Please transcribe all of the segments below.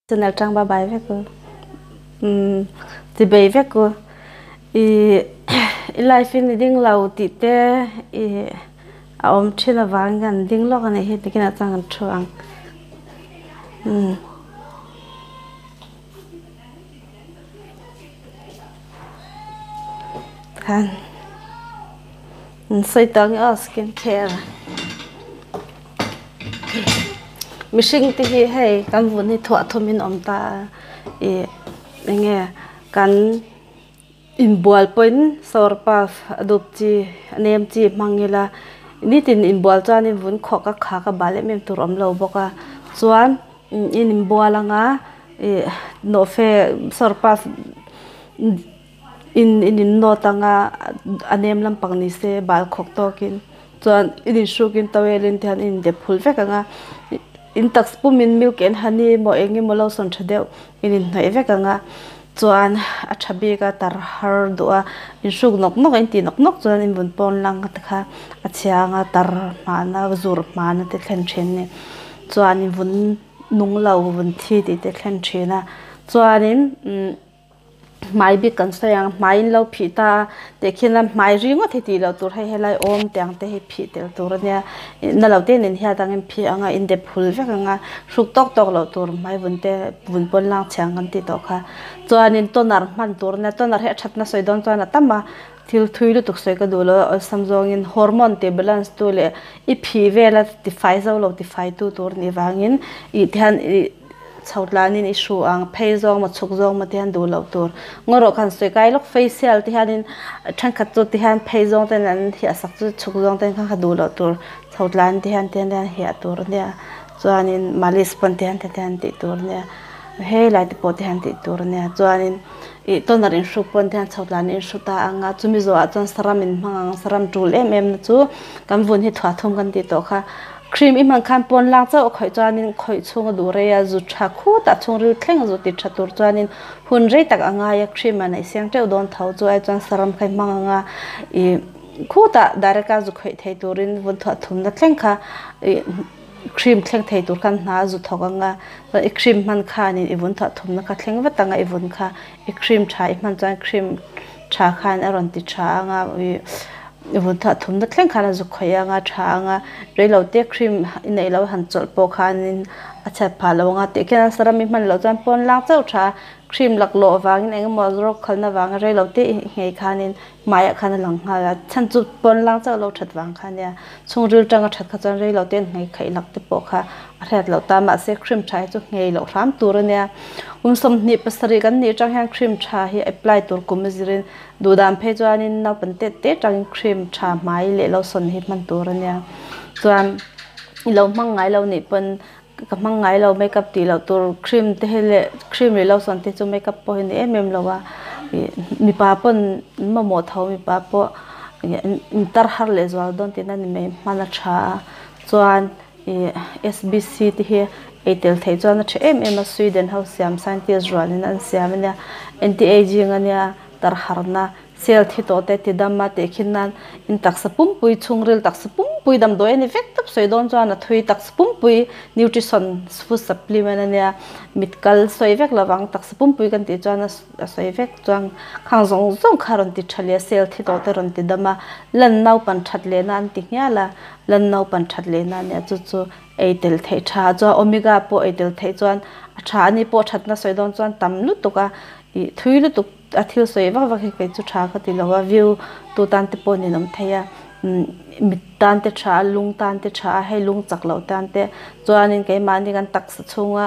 Channel tang ba bai vek u umm ti bei vek u i i life in i ding lo tih te i a awm thin avangin kan ding lawk a nih hi tikin ah chuan kan thu ang umm. Khan an sawi tawh ang e aw skin care mihring te hi hei kan vun hi thuah thum in awm ta a ih eng nge kan inbual pawhin sawr puff a dup chi a nem chi hmang ila nitin inbual chuanin vun khawk a khak a bal em em tur a awm lo bawk a chuan in inbual anga ih nawhfe sawr puff in in in nawt anga a nem lampang ni se bal khawk tawkin chuan in inhrukin towel in te hian in indep phul vek ang a in taksa pumin milk and honey emaw eng emaw lo sawn tha deuh in inhnawih vek ang a chuan a tha bik a tar har duh a inhruk nawk nawk a intih nawk nawk chuan in vun pawn lang te kha a chhia anga tar hmana zur hmana te thlen thin a ni chuan in vun nung lo vun thi tih te thlen thin a chuanin umm. Hmai bik kan sawi ang hmai in lo phih ta a teh khian a hmai ri ngawt hi tih loh tur hei helai awm te ang te hi phih tel tur a nia na lo te nen hian dangin phih ang a indep hul vek ang a hruk tawk tawk loh tur hmai vun te vun pawn lang chhiang kan tih tawh kha chuanin toner hman tur a nia toner hi a thatna sawi dawn chuan a tam a thil thui lutuk sawi ka duh lo a awlsam zawngin hormone tih balance tu leh i phih vela tifai zo lo tifai tu tur a nih vangin ih te hian ih. Chho tlanin i hru ang, phei zawng maw chhuk zawng maw te hian duh loh tur. Ngaw rawh khan sawi kai lawk facial te hianin thenkhat chu ti hian phei zawng ten an hiah sak chu chhuk zawng ten kha kha duh loh tur. Chho tlanin ti hian ti hian hiah tur a nia chuanin malis pawn ti hian ti hian tih tur a nia hei lai te pawh ti hian tih tur a nia chuanin ih toner inhruk pawn ti hian chho tlanin inhru ta ang a chumi zawhah chuan saram in hmang ang saram tul em em na chu kan vun hi thuah thum kan tih tawh kha. Cream i hman khan pawn lang chauh a khawih chuanin khawih chhung a duh rei a, zu tha khutah chhungril thleng zu ti tha tur chuanin hun rei tak a ngai a, cream a neih siang teuh dawn tho chu ai chuan saram kha i hmang ang a, ih khutah direct a zu khawih thei turin vun thuah thumna thleng kha ih cream thleng thei tur khan hna a zu thawk ang a, chuan i cream hman khanin i vun thuah thumna kha thleng vat ang a, i vun kha i cream tha i hman chuan cream tha khan a rawn ti tha ang a, ih. Vun thah thumna thleng khan a zuk khawih ang a, tha ang a, reilo te cream i neih loh han chawlh pawh khanin a chhiat phah lo ang a, tih khian sarami hman loh chuan pawn lang chauh tha a, cream laklawh vangin eng emaw rawk khalna vanga reilo te i nghei khanin hmaiah khan a lang nghal a, chhan chu pawn lang chauh lo that vang kha ania, chhungril tanga that kha chuan reilo te nghei khaih lak te pawh kha a hriat loh ta mahse cream tha hi chu nghei loh hram tur a nia, kum 27 kan nih atang hian cream tha hi apply tur kum a zirin Duhdan phei chuanin naupang tet te tangin cream tha hmai leh lotion hi hman tur a nia. Chuan i lo hmang ngai lo nih pawn ka hmang ngai lo makeup tih loh tur cream te hi leh cream leh lotion te chu makeup pawh hi ni em em lo a. Ih mipa pawn an mamawh tho mipa pawh in tar har leh zual dawn tihna ni mai hman a tha a. Chuan ih S_B_C te hi ei tel theih chuan a tha em em a Sweden ho siam scientist rualin an siam a nia anti ageing a nia. Tarharna, cell thi tawh te ti dam a tih khin nan in taksa pumpui chhungril taksa pumpui damdawi a ni vek tawp sawi dawn chuan a thui taksa pumpui nutrition food supplement a nia mit kal sawi vek lovang taksa pumpui kan tih chuan a sawi vek chuan khang zawng zawng kha rawn ti tha leh a cell thi tawh te rawn ti dam a lan naupan that lehna an ti nghial a lan naupan that lehna a nia chu chu ei tel theih tha chuan omega pawh ei tel theih chuan a tha a ni pawh thatna sawi dawn chuan tam lutuk a Ih thui lutuk a thil sawi vak vak hi kei chu tha ka ti lo a view tu tan te pawh ninawm thei a mit tan te tha a lung tan te tha a hei lung chak loh tan te chuanin keimahni kan taksa chhunga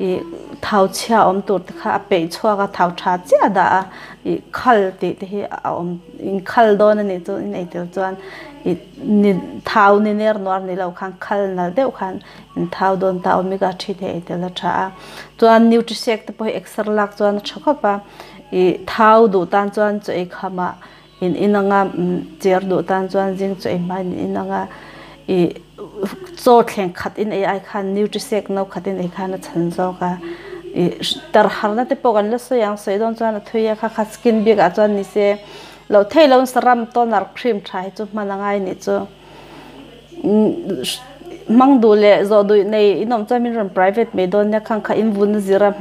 ih thau chhia awm tur te kha a peih chhuak a thau tha chiah a dah a ih khal tih te hi a awm inkhal dawn a nih chu in ei tel chuan ih ni thau ni ner nuar ni lo khan khal nalh deuh khan In thau dawn ta omega 3 te ei tel a tha a chuan nutrishake te pawh hi exer lak chuan a tha khawp a ih thau duh tan chuan chaw ei kham ah in in anga cher duh tan chuan zing chaw ei hma in in anga ih chaw thleng khat in ei ai khan nutrishake no khat in ei khan a chhan zawk a ih tar harna te pawh kan la sawi ang sawi dawn chuan a thui a kha kha skin bik ah chuan ni se loh theih lo saram toner cream tha hi chu hman a ngai nih chu. Hmang duh leh zawh duh nei in awm chuan min rawn private mai dawn nia khang kha in vun zir a hman.